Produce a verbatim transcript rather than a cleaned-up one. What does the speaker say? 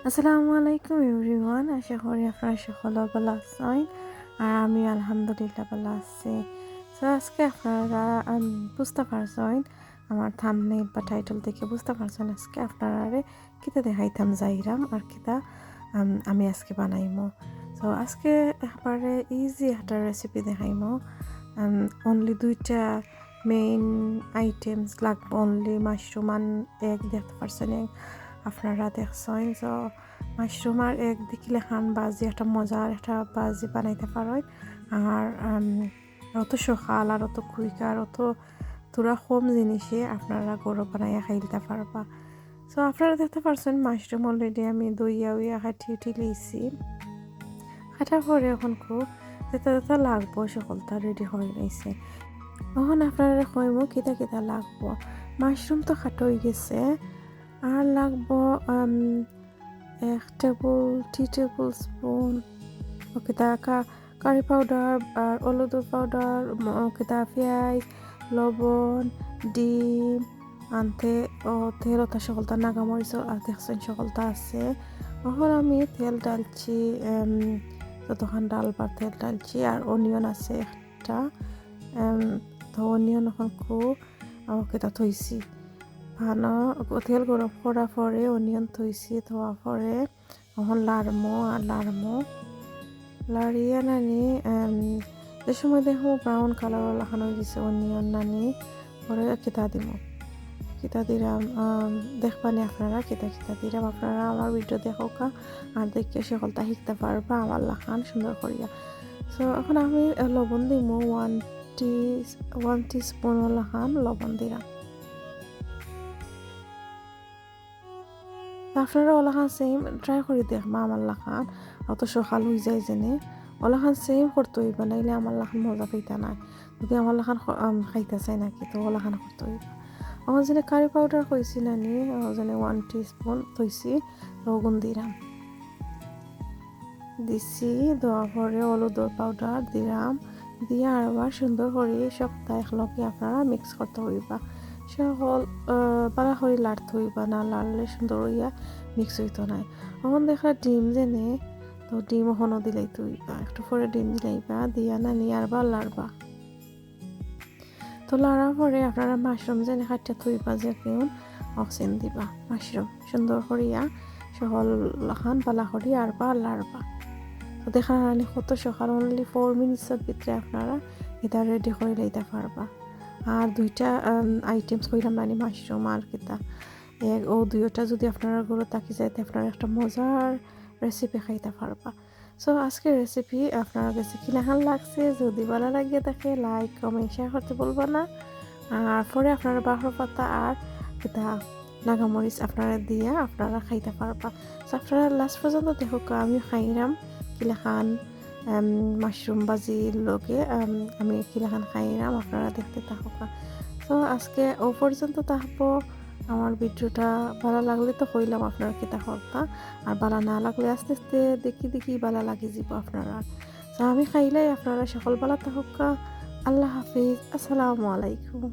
আসসালামু আলাইকুম এভরিওয়ান, আশা করি আপনারা সকলে ভালা আছইন। আর আমি আলহামদুলিল্লাহ ভালা আছি। তো আজকে আপনারা, আম, বুঝতা পারছইন, আমার থাম্বনেইল বা টাইটেল দেখে বুঝতা পারছইন আজকে আপনারারে কিতা দেখাইতাম যাইরাম আর কিতা, আম, আমি আজকে বানাইমু। তো আজকে একবারে ইজি একটা রেসিপি দেখাইমু। অনলি দুইটা মেইন আইটেমস লাগবো, অনলি মাশরুম আর এগ। দেখতা পারছইন, এগ আপনারা দেখছইন। তো মাশরুম আর এগ দি কিলাখান ভাজি, একটা মজার একটা ভাজি বানাইতা পারইন। আর, আম, অত সকাল আর অত কুইক আর অত থুড়া কম জিনিসে আপনারা ঘরো বানাইয়া খাইলতা পারবা। তো আপনারা দেখতা পারছইন মাশরুম অলরেডি আমি ধইয়া উইয়া কাটি উঠি লইছি। কাটার পরে অখনকু যেতা যেতা লাগবো সকলতা রেডি করি লইছি। অখন আপনারারে কইমু কিতা কিতা লাগবো। মাশরুম তো কাটা অই গেছে, আর লাগবো, আম, এক টেবিল, tea table spoon, ও কিতা কা-, কারি পাউডার আর হলুদর পাউডার, ম-, ও কিতা পিয়াজ, লবণ, ডিম, আনতে ও তেল, ওটা সকলতা নাগা মরিচ আর দেখছইন সকলতা আছে। অখন আমি তেল ডালছি, এম, যতখান ডালবার তেল ডালছি, আর অনিয়ন আছে একটা, এম, তো অনিয়ন অখনকু, ও কিতা থইছি। পানো, তেল গরম করার পরে অনিয়ন থইছি, থওয়ার পরে অখন লাড়মু আর লাড়মু। লাড়িয়া নানি, এম, যে সময় দেখমু ব্রাউন কালার অলাখান অই গেছে অনিয়ন নানি, পরে কিতা দিমু। কিতা দিরাম, আম, দেখবানি আপনারা কিতা কিতা দিরাম। আপনারা আমার ভিডিও দেখউক্কা আর দেখিয়া সকলতা শিখতা পারবা আমার লাখান সুন্দর করিয়া। তো অখন আমি, আহ, লবণ দিমু one T, one T spoon অলাখান লবণ দিরাম। তো আপনারা অলাখান সেম ট্রাই করি দেখবা আমার লাখান। অত সকাল অই যায় যেনে। অলাখান সেম করতে অইবা, নাইলে আমার লাখান মজা পাইতা নায়। যদি আমার লাখান খ-, আম, খাইতা চায় নাকি, তো অলাখান করতে অইবা। অখন যেনে কারি পাউডার কইছি নানি, অখন যেনে ওয়ান টি স্পুন থইছি, তো অগুন দিরাম। দিছি, দেওয়ার পরে হলুদর পাউডার দিরাম, দিয়া আরবার সুন্দর করি সবতা একলগে আপনারা মিক্স করতে অইবা। সকল, আহ, ভালা করি লাড়তে অইবা, না লাড়লে সুন্দর অইয়া মিক্স অইতো নায়। অখন দেখরা ডিম যেনে, তো ডিম অখনো দিলাইতে অইবা, একটু পরে ডিম দিলাইবা, দিয়া নানি আরবার লাড়বা। তো লাড়ার পরে আপনারা মাশরুম যেনে কাটিয়া থইবা যে কেউ অক্সিন দিবা, মাশরুম সুন্দর করিয়া সকল লাখান ভালা করি আরবার লাড়বা। তো দেখরা নানি কত সকাল, অনলি ফোর মিনিটসর ভিতরে আপনারা ইতা রেডি করি লইতা পারবা। আর দুইটা, আম, আইটেমস কইলাম নানি, মাশরুম আর কিতা, এগ, ও দুইটা যদি আপনারা ঘরো থাকি যায়, তে আপনারা একটা মজার রেসিপি খাইতা পারবা। সো আজকের রেসিপি আপনারা গেছে কিলাখান লাগছে, যদি ভালা লাগিয়া থাকে লাইক, কমেন্ট, শেয়ার করতে ভুলবা না। আর পরে আপনারা বাহর পাতা আর কিতা নাগামরিচ আপনারা দিয়া আপনারা খাইতা পারবা। সো আপনারা লাস্ট পর্যন্ত দেখউক্কা আমি খাইরাম কিলাখান, আম, মাশরুম ভাজির লগে, আম, আমি কিলাখান খাইরাম আপনারা দেখতে থাকউক্কা। সো আজকে ও পর্যন্ত থাকবো। আমার ভিডিওটা ভালা লাগলে তো কইলাম আপনারা কিতা করতা, আর ভালা না লাগলে আস্তে আস্তে দেখি দেখি ভালা লাগি যিবো আপনারা। তো আমি খাইলাই, আপনারা সকল ভালা থাকউক্কা। আল্লাহ হাফিজ, আসসালামু আলাইকুম।